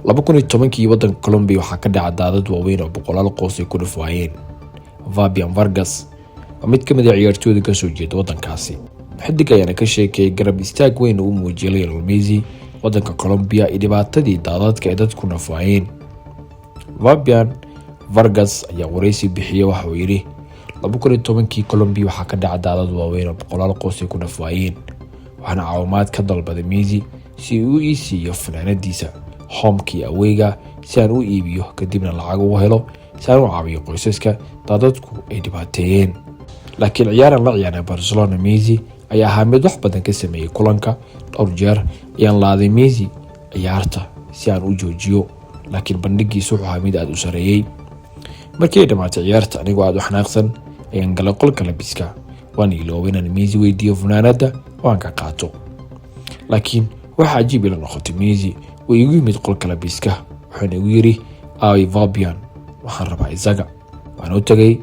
2010-kii waddanka Colombia waxaa ka dhaca daadad waaweyn oo boqolaal qoys ay ku naf waayeen. Fabian Vargas waa mid ka mid ah ciyaartooyda kasoo jeeda waddankaasi. Xidig ayaana ka sheekeeyay garab istaag weyn uu muujiyay Lionel Messi, waddanka Colombia iyo dhibaatadii daadadka ay dadku naf waayeen. Fabian Vargas ayaa wareysi bixiyey. Waxa uu yidhi: 2010-kii Colombia waxaa ka dhaca daadad waaweyn oo boqolaal qoys ay ku naf waayeen. Waxaana caawimaad ka dalbaday Messi si uu ii siiyo funaanadiisa home-ka iyo away-ga si aan u iibiyo, kadibna lacag ugu helo si aan u caawiyo qoysaska daadadku ay dhibaateeyeen. Laakiin ciyaaran la ciyaaray Barcelona, Messi ayaa ahaa mid wax badan ka sameeyey kulanka. Dhowr jeer ayaan laaday Messi ciyaarta si aan u joojiyo, laakiin bandhigiisu wuxuu ahaa mid aada u sareeyey. Markii ay dhammaatay ciyaarta, anigoo aada u xanaaqsan ayaan galay qolka labiska. Waan iloobay inaan Messi weydiiyo funaanadda oo aan ka qaato. Laakiin waxa cajiib ila noqotay, Messi wuu igu yimid qolka labiska, wuxuuna igu yidhi: "Aaway Fabian? Waxaan rabaa isaga." Waan u tagay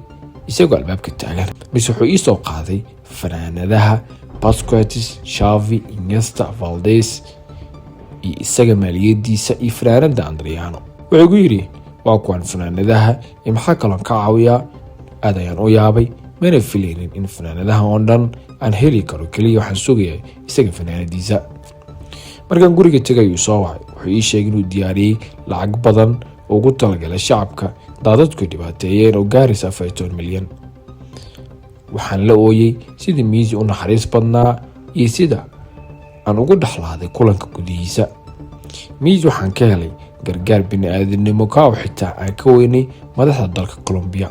isagoo albaabka taagan, mise wuxuu ii soo qaaday funaanadaha Busquets, Xavi, Iniesta, Valdes iyo isaga maaliyadiisa iyo funaanada Adriano. Wuxuu igu yidhi: "Waa kuwan funaanadaha iyo maxaa kaloon ka caawiyaa?" Aad ayaan u yaabay, mana filaynin in funaanadaha oo dhan aan heli karo. Keliya waxaan sugayay isaga funaanadiisa. Markaan guriga tegay ayuu soo wacay. Wuxuu ii sheegay inuu diyaariyey lacag badan oo ugu talagalay shacabka daadadku dhibaateeyeen oo gaaraysa 14 milyan. Waxaan la ooyey sidii Messi u naxariis badnaa iyo sida aan ugu dhexlaaday kulanka gudihiisa. Messi waxaan ka helay gargaar bini-aadamnimo ka oo xitaa aan ka weynay madaxda dalka Colombia.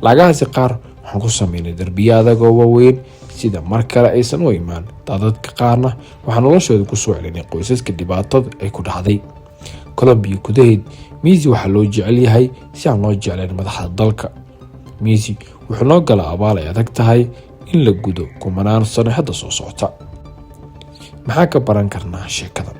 Lacagahaasi qaar waxaan ku sameynay darbiyo adag oo waaweyn sida mar kale aysan u imaan daadadka. Qaarna waxaa noloshooda kusoo celinay qoysaska dhibaatada ay ku dhacday. Colombiya gudaheed Messi waxaa loo jecel yahay si aan loo jeclayn madaxda dalka. Messi wuxuu noo gala abaal ay adag tahay in la gudo kumanaan sano hadda soo socota. Maxaa ka baran karnaa sheekadan?